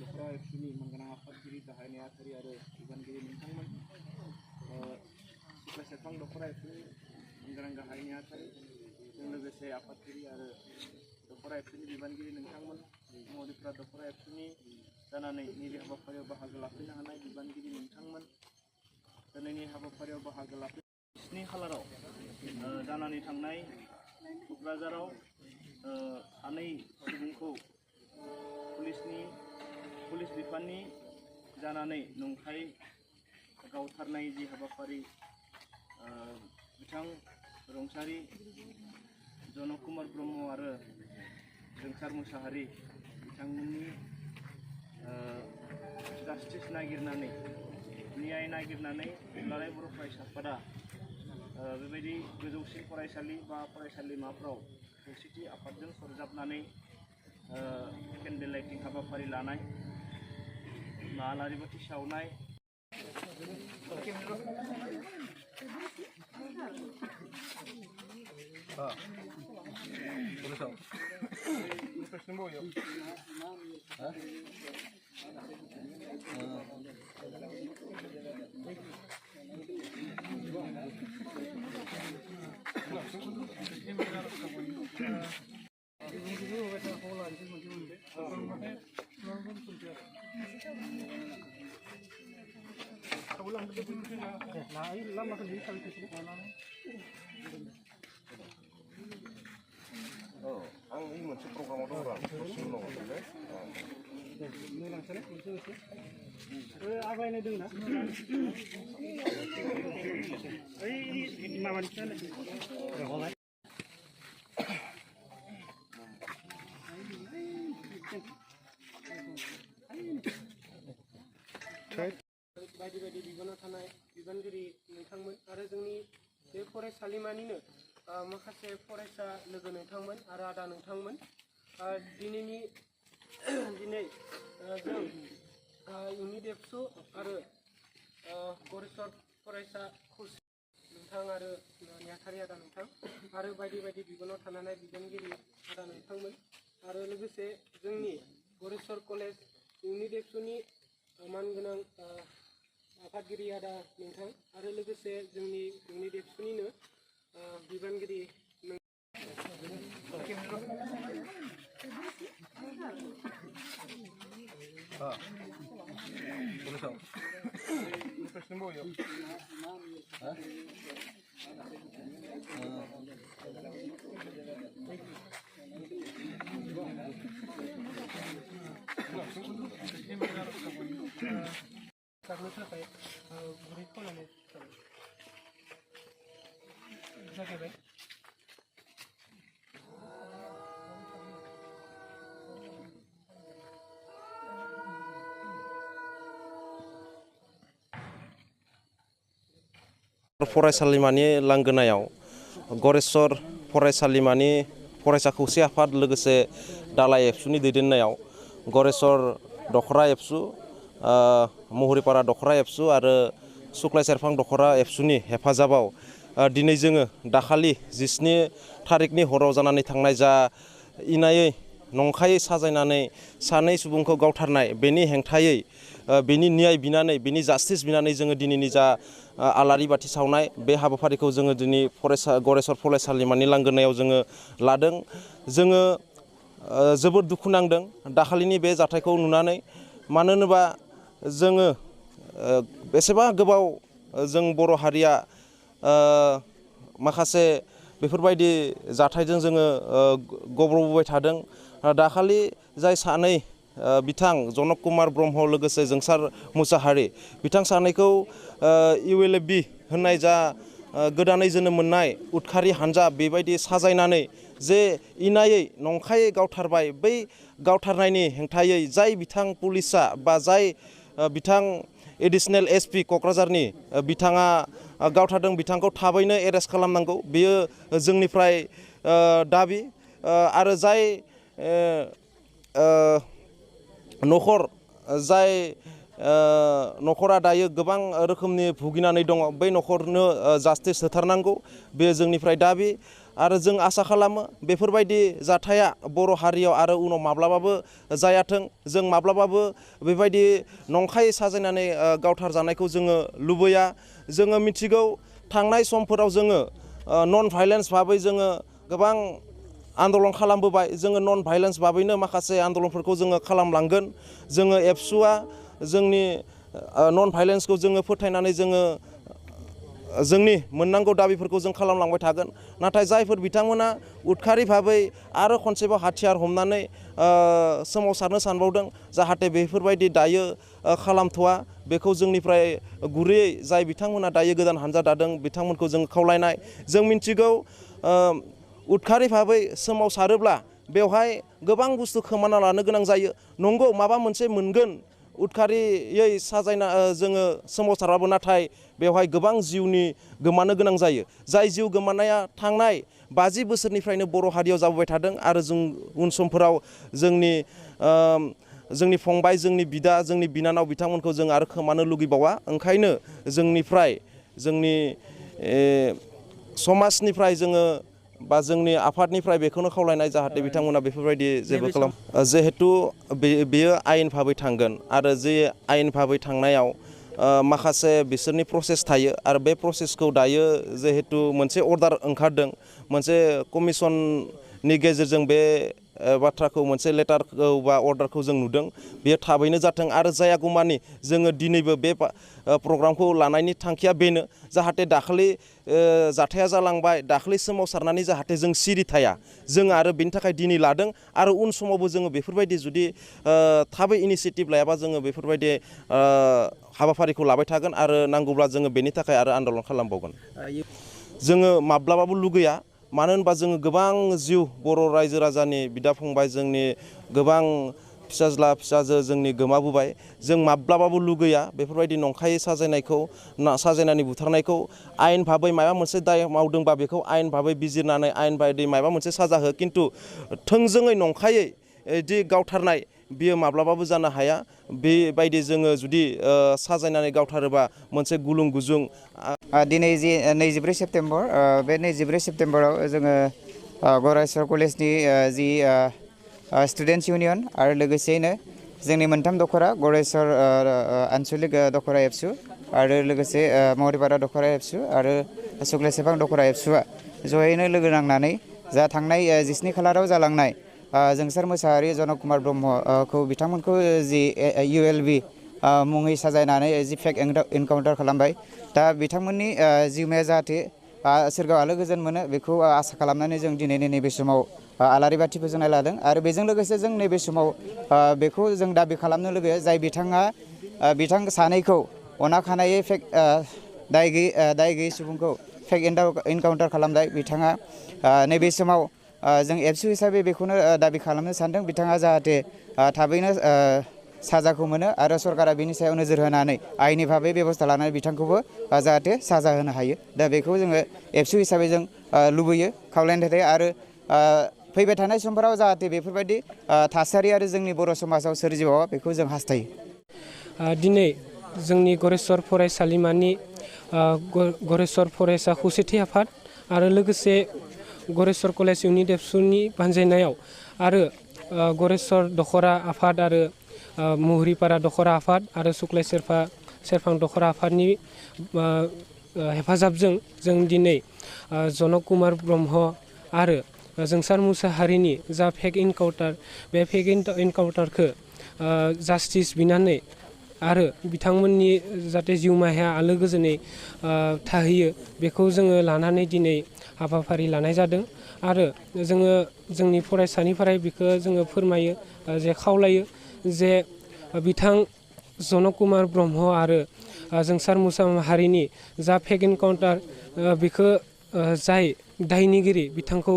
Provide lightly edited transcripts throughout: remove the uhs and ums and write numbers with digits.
दख'र ABSU मंगना आफादगिरि गाहाय नेहाथारि आरो बिबानगिरि नोंथांमोन सेरफां दख'र ABSU मंगना गाहाय नेहाथारि जों लोगोसे आफादगिरि आरो दख'र ABSU बिबानगिरि नोंथांमोन महरिफ्रा दख'र ABSU जानानै नैबे हाबाफारियाव बाहागो लाफैनो हानाय बिबानगिरि नोंथांमोन दिनैनि हाबाफारियाव बाहागो लाफै 7 खालाराव जानानै थांनाय क'क्राझाराव सानै सुबुंखौ पुलिस बिफाननि जानानै नंखाय गावथारनाय जि हाबाफारि बिथां रुंसारि जनकुमार ब्रह्म आरो जोंसार मुसाहारि बिथांमोननि जास्टिस नागिरनानै न्याय नागिरनानै दुलाराय बर' फरायसा आफादा बेबायदि गोजौसिन फरायसालि बा फरायसालिमाफ्राव खौसेथि आफादजों सरजाबनानै केन्डेल लाइटिं हाबाफारि लानाय आलारि बाथि सावनाय आं इ मोनसे प्रग्रामाव दं र' आगायनाय दंना माबानिफ्राय बायदि बायदि बिबानाव थानाय बिबानगिरि नोंथांमोन आरो जोंनि बे फरायसालिमानिनो माखासे फरायसा लोगो नोंथांमोन आरो आदा नोंथांमोन दिनै जों इउनिट एबसु आरो गरेस्वर फरायसा खौसे नोंथां आरो नेहाथारि आदा नोंथां आरो बायदि बायदि बिबानाव थानाय बिबानगिरि आदा नोंथांमोन आरो लोगोसे जोंनि गरेस्वर कलेज इउनिट एबसुनि मानगोनां आफादगिरि आदा नोंथां आरो लोगोसे जोंनि इउनिट एबसुनिनो बिबानगिरि थाखाय गुरै खालामनाय जागायबाय फरायसालिमानि लांगोनायाव गरेस्वर फरायसालिमानि फरायसा खौसे आफाद लोगोसे दालाइ एबसुनि दैदेननायाव गरेस्वर दख'र ABSU महरिपारा दख'र ABSU आरो सुक्लाय सेरफां दख'र ABSUनि हेफाजाबाव दिनै जोङो दाखालि 17 थारिखनि हराव जानानै थांनाय जा इनायै नंखायै साजायनानै सानै सुबुंखौ गावथारनाय बेनि हेंथायै बेनि न्याय बिनानै बेनि जास्टिस बिनानै जोङो दिनैनि जा आलारि बाथि सावनाय बे हाबाफारिखौ जोङो दिनै गरेस्वर फरायसालिमानि लांगोनायाव जोङो लादों। जोङो जोबोद दुखु नांदों दाखालिनि बे जाथायखौ नुनानै मानो होनोबा जोङो बेसेबा गोबाव जों बर' हारिया माखासे बेफोरबायदि जाथायजों जोङो गब्रबोबाय थादों। दाखालि जाय सानै बिथां जनक कुमार ब्रह्म लोगोसे जोंसार मुसाहारि बिथां सानैखौ ULFB होननाय जा गोदानै जोनोम मोननाय उदखारि हानजा बेबायदि साजायनानै जे इनायै नंखायै गावथारबाय बै गावथारनायनि हेंथायै जाय बिथां पुलिसा बा जाय बिथां एडिशनेल एसपि क'क्राझारनि बिथाङा गावथारदों बिथांखौ थाबैनो एरेस्ट खालामनांगौ बेयो जोंनिफ्राय दाबि आरो जाय न'खर जाय न'खरा दायो गोबां रोखोमनि भुगिनानै दङ बै न'खरनो जास्टिस होथारनांगौ बे जोंनिफ्राय दाबि आरो जों आसा खालामो बेफोरबायदि जाथाया बर' हारियाव आरो उनाव माब्लाबाबो जायाथों जों माब्लाबाबो बेबायदि नंखायै साजायनानै गावथार जानायखौ जोङो लुबैया जोङो मिथिगौ थांनाय समफोराव जोङो नन भाइलेन्स भाबै जोङो गोबां आन्दलन खालामबोबाय जोङो नन भाइलेन्स भाबैनो माखासे आन्दलनफोरखौ जोङो खालामलांगोन जोङो एबसुआ जोंनि नन भाइलेन्सखौ जोङो फोथायनानै जोङो जोंनि मोननांगौ दाबिफोरखौ जों खालामलांबाय थागोन नाथाय जायफोर बिथांमोना उदखारि भाबै आरो खनसेबाव हाथियार हमनानै सोमावसारनो सानबावदों जाहाथे बेफोरबायदि दायो खालामथ'वा बेखौ जोंनिफ्राय गुरैयै जाय बिथांमोना दायो गोदान हानजा दादों बिथांमोनखौ जों खावलायनाय जों मिथिगौ उदखारि भाबै सोमावसारोब्ला बेवहाय गोबां बुस्थु खोमाना लानो गोनां जायो नंगौ माबा मोनसे मोनगोन उदखारियै साजायना जोङो सोमावसाराबो नाथाय बेवहाय गोबां जिउनि गोमानो गोनां जायो जाय जिउ गोमानाया थांनाय 50 बोसोरनिफ्रायनो बर' हारियाव जाबोबाय थादों आरो जों उन समफोराव जोंनि फंबाय जोंनि बिदा जोंनि बिनानाव बिथांमोनखौ जों आरो खोमानो लुगैबावा ओंखायनो जोंनिफ्राय जोंनि समाजनिफ्राय जोङो बा जोंनि आफादनिफ्राय बेखौनो खावलायनाय जाहाथे बिथांमोना बेफोरबायदि जेबो खालाम जिहेतु बेयो आयेन भाबै थांगोन आरो जे आयेन भाबै थांनायाव माखासे बिसोरनि प्रसेस थायो आरो बे प्रसेसखौ दायो जिहेतु मोनसे अर्डार ओंखारदों मोनसे कमिसननि गेजेरजों बे बाथ्राखौ मोनसे लेटारखौ बा अर्डारखौ जों नुदों बेयो थाबैनो जाथों आरो जायागौमानि जोङो दिनैबो बे प्रग्रामखौ लानायनि थांखिया बेनो जाहाथे दाखालि जाथाया जालांबाय दाखालि सोमावसारनानै जाहाथे जों सिरि थाया जों आरो बेनि थाखाय दिनै लादों आरो उन समावबो जोङो बेफोरबायदि जुदि थाबै इनिसियेटिभ लायाबा जोङो बेफोरबायदि हाबाफारिखौ लाबाय थागोन आरो नांगौब्ला जोङो बेनि थाखाय आरो आन्दलन खालामबावगोन जोङो माब्लाबाबो लुगैया मानो होनबा जोङो गोबां जिउ बर' रायजो राजानि बिदा फंबाय जोंनि गोबां फिसाज्ला फिसाजो जोंनि गोमाबोबाय जों माब्लाबाबो लुगैया बेफोरबायदि नंखायै साजायनानै बुथारनायखौ आयेन भाबै माबा मोनसे दाय मावदोंबा बेखौ आयेन भाबै बिजिरनानै आयेन बायदि माबा मोनसे साजा हो खिन्थु थोंजोङै नंखायै दि गावथारनाय बियो माब्लाबाबो जानो हाया बेबायदि जोङो जुदि साजायनानै गावथारोबा मोनसे गुलुं गुजुं दिनै जि 24 सेप्तेम्बर बे 24 सेप्तेम्बराव जोङो गरेस्वर कलेजनि जि स्टुडेन्टस इउनियन आरो लोगोसेयैनो जोंनि मोनथाम दख'रा गरेस्वर आनसलिक दख'रा एबसु आरो लोगोसे महरिपारा दख'रा एबसु आरो सुक्लायसेफां दख'रा एबसुआ जयैनो लोगो नांनानै जा थांनाय 12 खालाराव जालांनाय जोंसार मोसाहारि जनक कुमार ब्रह्मखौ बिथांमोनखौ जि ULB मुङै साजायनानै जि फेक एनकाउन्टार खालामबाय दा बिथांमोननि जिउमाया जाहाथे सोरगोआव आलो गोजोन मोनो बेखौ आसा खालामनानै जों दिनैनि नैबे समाव आलारि बाथि फोजोंनाय लादों आरो बेजों लोगोसे जों नैबे समाव बेखौ जों दाबि खालामनो लुगैयो जाय बिथां सानैखौ अना खानायै फेक दाय गैयै सुबुंखौ फेक एनकाउन्टार खालामनाय बिथाङा नैबे समाव जों एबसु हिसाबै बेखौनो दाबि खालामनो सानदों बिथाङा जाहाथे थाबैनो साजाखौ मोनो आरो सरकारा बिनि सायाव नोजोर होनानै आयेननि भाबै बेबस्था लानानै बिथांखौबो जाहाथे साजा होनो हायो दा बेखौ जोङो एबसु हिसाबै जों लुबैयो खावलायनाय थायो आरो फैबाय थानाय समफोराव जाहाथे बेफोरबायदि थासारि आरो जोंनि बर' समाजाव सोरजिबावा बेखौ जों हास्थायो दिनै जोंनि गरेस्वर फरायसालिमानि गरेस्वर फरायसा खौसेथि आफाद आरो लोगोसे गरेस्वर कलेज इउनिट एबसुनि बानजायनायाव आरो गरेस्वर दख'रा आफाद आरो मुहुरिपारा दख'रा आफाद आरो सुक्लाय सेरफां दख'रा आफादनि हेफाजाबजों जों दिनै जनक कुमार ब्रह्म आरो जोंसार मुसाहारिनि जा फेक एनकाउन्टार बे फेक एनकाउन्टारखौ जास्टिस बिनानै आरो बिथांमोननि जाहाथे जिउमाया आलो गोजोनै थाहैयो बेखौ जोङो लानानै दिनै हाबाफारि लानाय जादों आरो जोङो जोंनि फरायसानिफ्राय बेखौ जोङो फोरमायो जे खावलायो जे बिथां जनक कुमार ब्रह्म आरो जोंसार मुसाहारिनि जा फेक एनकाउन्टार बेखौ जाय दायनिगिरि बिथांखौ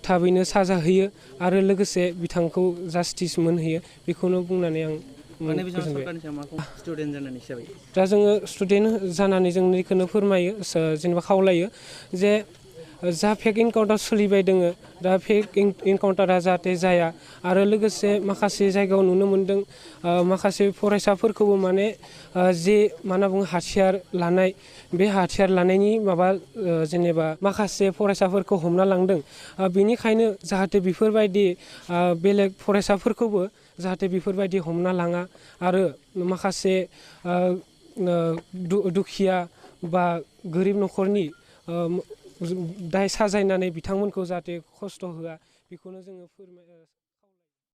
थाबैनो साजा होयो आरो लोगोसे बिथांखौ जास्टिस मोनहोयो बेखौनो बुंनानै आं स्टुडेन्ट जानायनि हिसाबै दा जोङो स्टुडेन्ट जानानै जों बेखौनो फोरमायो जेनेबा खावलायो जे जा फेक एनकाउन्टार सोलिबाय दोङो दा फेक एनकाउन्टारा जाहाथे जाया आरो लोगोसे माखासे जायगायाव नुनो मोन्दों माखासे फरायसाफोरखौबो माने जे मा होनना बुङो हाथियार लानाय बे हाथियार लानायनि माबा जेनेबा माखासे फरायसाफोरखौ हमना लांदों बेनिखायनो जाहाथे बेफोरबायदि बेलेग फरायसाफोरखौबो जाहाथे बेफोरबायदि हमना लाङा आरो माखासे दुखिया बा गोरिब न'खरनि दाय साजायनानै बिथांमोनखौ जाहाथे खस्थ' होआ बेखौनो जोङो